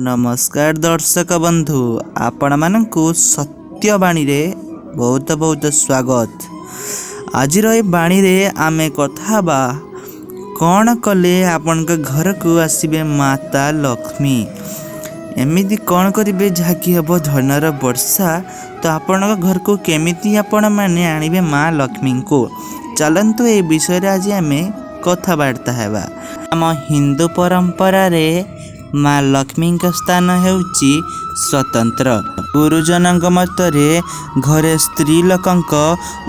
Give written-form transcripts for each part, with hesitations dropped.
ନମସ୍କାର ଦର୍ଶକ ବନ୍ଧୁ, ଆପଣମାନଙ୍କୁ ସତ୍ୟବାଣୀରେ ବହୁତ ବହୁତ ସ୍ୱାଗତ। ଆଜିର ଏ ବାଣୀରେ ଆମେ କଥା ହେବା, କ'ଣ କଲେ ଆପଣଙ୍କ ଘରକୁ ଆସିବେ ମାତା ଲକ୍ଷ୍ମୀ। ଏମିତି କ'ଣ କରିବେ ଯାହାକି ହେବ ଧନର ବର୍ଷା? ତ ଆପଣଙ୍କ ଘରକୁ କେମିତି ଆପଣମାନେ ଆଣିବେ ମା ଲକ୍ଷ୍ମୀଙ୍କୁ, ଚାଲନ୍ତୁ ଏ ବିଷୟରେ ଆଜି ଆମେ କଥାବାର୍ତ୍ତା ହେବା। ଆମ ହିନ୍ଦୁ ପରମ୍ପରାରେ ମା ଲକ୍ଷ୍ମୀଙ୍କ ସ୍ଥାନ ହେଉଛି ସ୍ୱତନ୍ତ୍ର। ଗୁରୁଜନଙ୍କ ମତରେ ଘରେ ସ୍ତ୍ରୀ ଲୋକଙ୍କ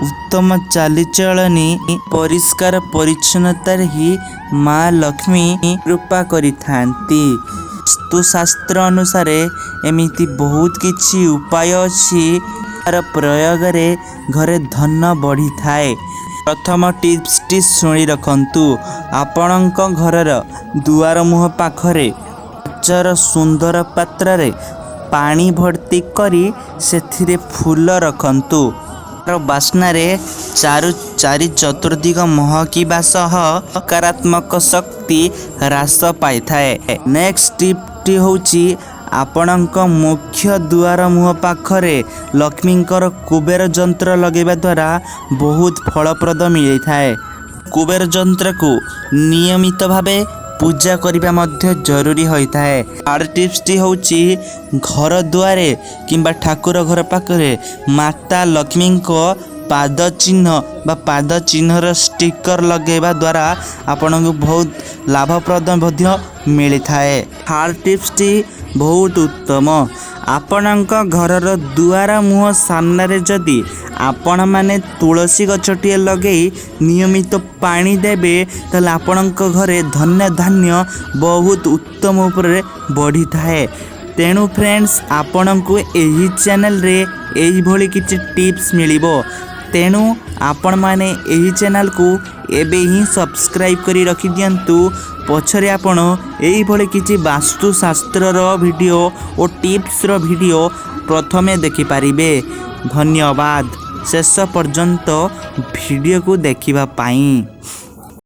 ଉତ୍ତମ ଚାଲିଚଳନି, ପରିଷ୍କାର ପରିଚ୍ଛନ୍ନତାରେ ହିଁ ମା ଲକ୍ଷ୍ମୀ କୃପା କରିଥାନ୍ତି। ବାସ୍ତୁଶାସ୍ତ୍ର ଅନୁସାରେ ଏମିତି ବହୁତ କିଛି ଉପାୟ ଅଛି, ତାର ପ୍ରୟୋଗରେ ଘରେ ଧନ ବଢ଼ିଥାଏ। ପ୍ରଥମ ଟିପ୍ସଟି ଶୁଣି ରଖନ୍ତୁ। ଆପଣଙ୍କ ଘରର ଦୁଆର ମୁହଁ ପାଖରେ କାଚର ସୁନ୍ଦର ପାତ୍ରରେ ପାଣି ଭର୍ତ୍ତି କରି ସେଥିରେ ଫୁଲ ରଖନ୍ତୁ। ତାର ବାସ୍ନାରେ ଚାରି ଚତୁର୍ଦିଗ ମହକିବା ସହ ସକାରାତ୍ମକ ଶକ୍ତି ହ୍ରାସ ପାଇଥାଏ। ନେକ୍ସଟ ଟିପ୍ଟି ହେଉଛି, ଆପଣଙ୍କ ମୁଖ୍ୟ ଦୁଆର ମୁହଁ ପାଖରେ ଲକ୍ଷ୍ମୀଙ୍କର କୁବେର ଯନ୍ତ୍ର ଲଗାଇବା ଦ୍ୱାରା ବହୁତ ଫଳପ୍ରଦ ମିଳିଥାଏ। କୁବେର ଯନ୍ତ୍ରକୁ ନିୟମିତ ଭାବେ ପୂଜା କରିବା ମଧ୍ୟ ଜରୁରୀ ହୋଇଥାଏ। ଥାର୍ଡ଼ ଟିପ୍ସଟି ହେଉଛି, ଘର ଦୁଆରେ କିମ୍ବା ଠାକୁର ଘର ପାଖରେ ମାତା ଲକ୍ଷ୍ମୀଙ୍କ ପାଦ ଚିହ୍ନ ବା ପାଦ ଚିହ୍ନର ଷ୍ଟିକର ଲଗାଇବା ଦ୍ୱାରା ଆପଣଙ୍କୁ ବହୁତ ଲାଭପ୍ରଦ ମଧ୍ୟ ମିଳିଥାଏ। ଥାର୍ଡ଼ ଟିପ୍ସଟି ବହୁତ ଉତ୍ତମ। ଆପଣଙ୍କ ଘରର ଦୁଆର ମୁହଁ ସାମ୍ନାରେ ଯଦି ଆପଣମାନେ ତୁଳସୀ ଗଛଟିଏ ଲଗାଇ ନିୟମିତ ପାଣି ଦେବେ, ତାହେଲେ ଆପଣଙ୍କ ଘରେ ଧନ୍ୟ ଧାନ୍ୟ ବହୁତ ଉତ୍ତମ ଉପରେ ବଢ଼ିଥାଏ। ତେଣୁ ଫ୍ରେଣ୍ଡସ୍, ଆପଣଙ୍କୁ ଏହି ଚ୍ୟାନେଲରେ ଏହିଭଳି କିଛି ଟିପ୍ସ ମିଳିବ। ତେଣୁ ଆପଣମାନେ ଏହି ଚ୍ୟାନେଲକୁ ଏବେ ହିଁ ସବସ୍କ୍ରାଇବ୍ କରି ରଖିଦିଅନ୍ତୁ। ପଛରେ ଆପଣ ଏଇଭଳି କିଛି ବାସ୍ତୁଶାସ୍ତ୍ରର ଭିଡ଼ିଓ ଓ ଟିପ୍ସର ଭିଡ଼ିଓ ପ୍ରଥମେ ଦେଖିପାରିବେ। ଧନ୍ୟବାଦ ଶେଷ ପର୍ଯ୍ୟନ୍ତ ଭିଡ଼ିଓକୁ ଦେଖିବା ପାଇଁ।